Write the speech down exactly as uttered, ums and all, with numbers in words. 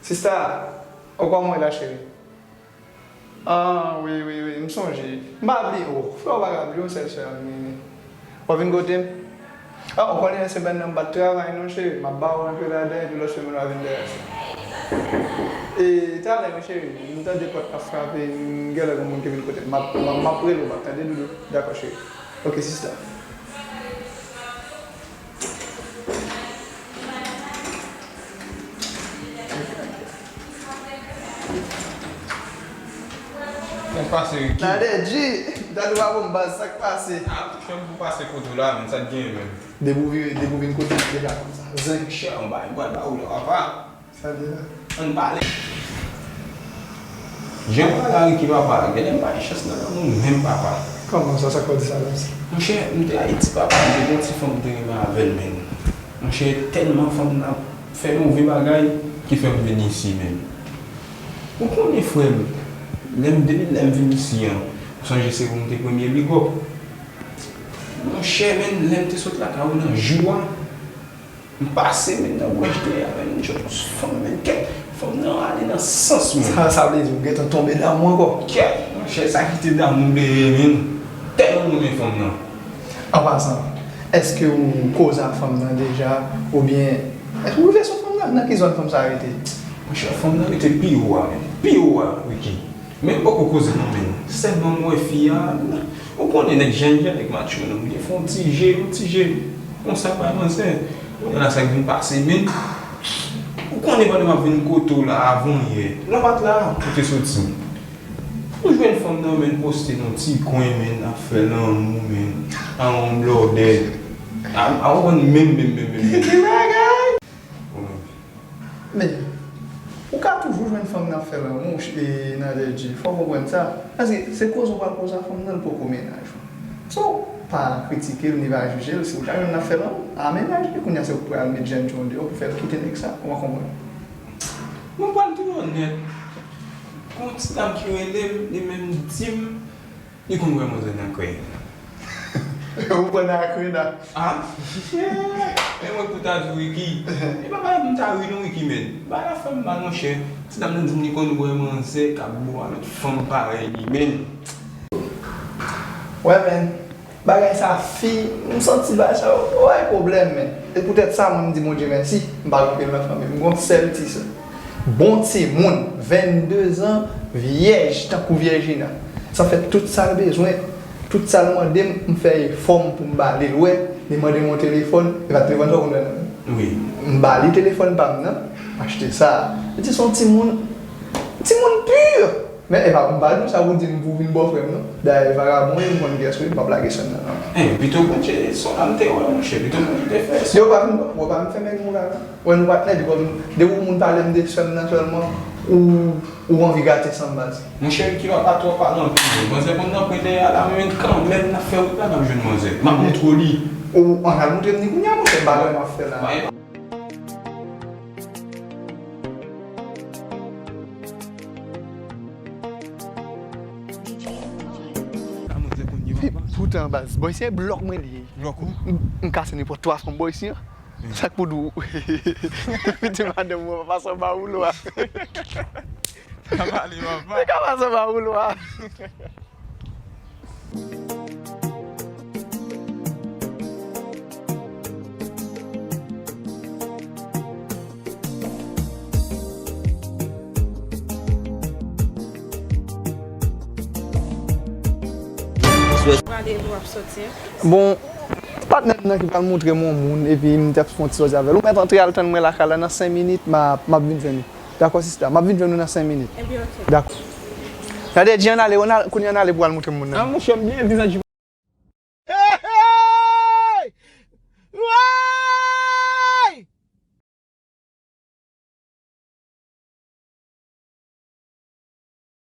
Sista, oh, kòman w ye la, cheri? Ah, wi, wi, wi, m sonje. M pa bliye w. Frè, w pa ka bliye yon sèl sè a m genyen. W ap vin kote m? Ah, w konnen semèn nan m pa t travay non, cheri. M ap ba w rantre ladan, epi lòt semèn w a vin dèyè sa. E talè, wi, cheri, m tande pòt k ap frape, m genlè gen moun ki vin kote m. M ap, m ap, m ap rele w bak, tande, doudou? Dakò, cheri. Ok, sista. Sa k pase, Ricky? Nadèdji, m ta dwe ap bon baz, sa k pase? Ah, fè m pou pase kote w la, menn, sa k genyen, menn? Depi w vire, depi w vin kote m deja konsa. Zenk. Monchè, yon bagay m pral ba ou la, papa. Sa vle la? Ann pale. Jan w pale a Ricky, papa, genlè m pa gen chans nan lanmou menm, papa. Kòman sa, sa k fè w di sa konsa? Monchè, m te Ayiti, papa, m te gen yon ti fanm m te renmen avè l, menn. Monchè, tèlman fanm nan ap fè move bagay ki fè m vin isi, menn. Ou konnen, frè m, lè m, depi lè m vin isi an, ou sonje se ou m te premye big up. Monchè, menn, lè m te sot lakay ou nan jou a, m pase, menn, nan branch de a, menn, m jwenn yon fanm, menn, kèt, fanm nan ale nan sans mwen. Sa, sa vle di ou gentan tonbe damou ankò? Kèt, monchè, sa kite damou dèyè, menn. Tèlman m renmen fanm nan. An pasan, èske ou koze ak fanm nan deja, oubyen èske ou rive sou fanm nan? Nan ki zòn fanm sa rete? Monchè, fanm nan rete pi wo a, menn. Pi wo a, Ricky. Men m poko koze non, menn. Sèlman m wè fi a, ou konnen nèg jèn jan, nèg matcho, non, m te fè yon ti je, yon ti je konsa bay manzè. Kounye a la sa k vin pase, menn. Ou konnen pandan m ap vin kote w la, avan yè, lè w pa t la, ou te soti. M jwenn fanm nan, menn, poste nan ti kwen, menn, ap fè lanmou, menn, a yon blòdè. A, a, ou konn menm, menm, menm, menm, menm. Ki bagay! Men, ou ka toujou jwenn fanm nan ap fè lanmou, e, Nadèdji, fò w konprann sa. Paske se koze w pral koze ak fanm nan, l poko mennaj ou. So, pa kritike l, ni pa jije l, si w ta jwenn l ap fè lanmou, a mennaj li, kounye a se ou k pral met jènjan w deyò pou fè l kite nèg sa, ou pa konprann? Mwen pral di w onèt, gon ti dam ki rele m, li menm di m, li konn wè manzè nan krèy. Ou pran nan krèy la. Ah, monchè. Men mwen pou ta di w, Ricky. E pa bagay pou m ta ri non, Ricky, menn. Bagay la fè m mal, monchè. Ti dam nan di m li konn wè manzè k ap bo avèk fanm parèy li, menn. Wè, menn. Bagay sa fi, m santi bagay sa yo, ay pwoblèm, menn. E poutèt sa, mwen, m di Bondye mèsi, m pa gen anpil zanfan, men m gon sèl ti sè. Bon timoun, vennde zan, vyèj, tankou Vyèjina. Sa fè tout sa l bezwen, tout sa l mande m, m fè efò m pou m ba li l. Wè, li mande m yon telefòn, e pa t telefòn sa w konn wè nan men m. Wi. M ba li telefòn pa m nan, m achte sa. Li di se yon timoun, timoun pi. Men e pa, m pa di w sa pou di m pou w vin bòfrè m, non. Dayè, vagabon, e m konn kiyès ou ye, m p ap lage sè m nan, non. Eh, pito Bondye, se w la m te wè, monchè, pito Bondye te fè sa. Yo pa vin, w pa vin fè men moun la, non. Wè nou patnè, depi w, depi w moun pale m de sè m nan sèlman, ou, ou anvi gate san baz. Monchè, ki pa, pa twò pale anpil, non. Manzè konn nan kwen dèyè a la, men kanmenm, n ap fè wout la, n ap jwenn manzè. M ap montre w li. Ou, ann al montre m li kounye a, monchè, bagay m ap fè la. Poutan, baz, bòy, se blòk mwen li ye. Blòk ou? M, m kase nenpòt twa fanm bòy si an. Sa k pou di w? Piti madanm ou pa pase anba woulo a. Sa pale, papa. Li ka pase anba woulo a. Prale epi w ap soti, en? Bon, patnè m nan ki pral montre m yon moun, epi m t ap fè yon ti sòti avè l. Ou mèt antre al tann mwen lakay la, nan senk minit, m a, m ap vin jwenn ou. Dakò, sista. M ap vin jwenn ou nan senk minit. Ebyen, oke. Dakò. Gade, di ann ale, ann al, kounye a ann ale pou al montre moun nan. Ah, monchè, m byen vizaj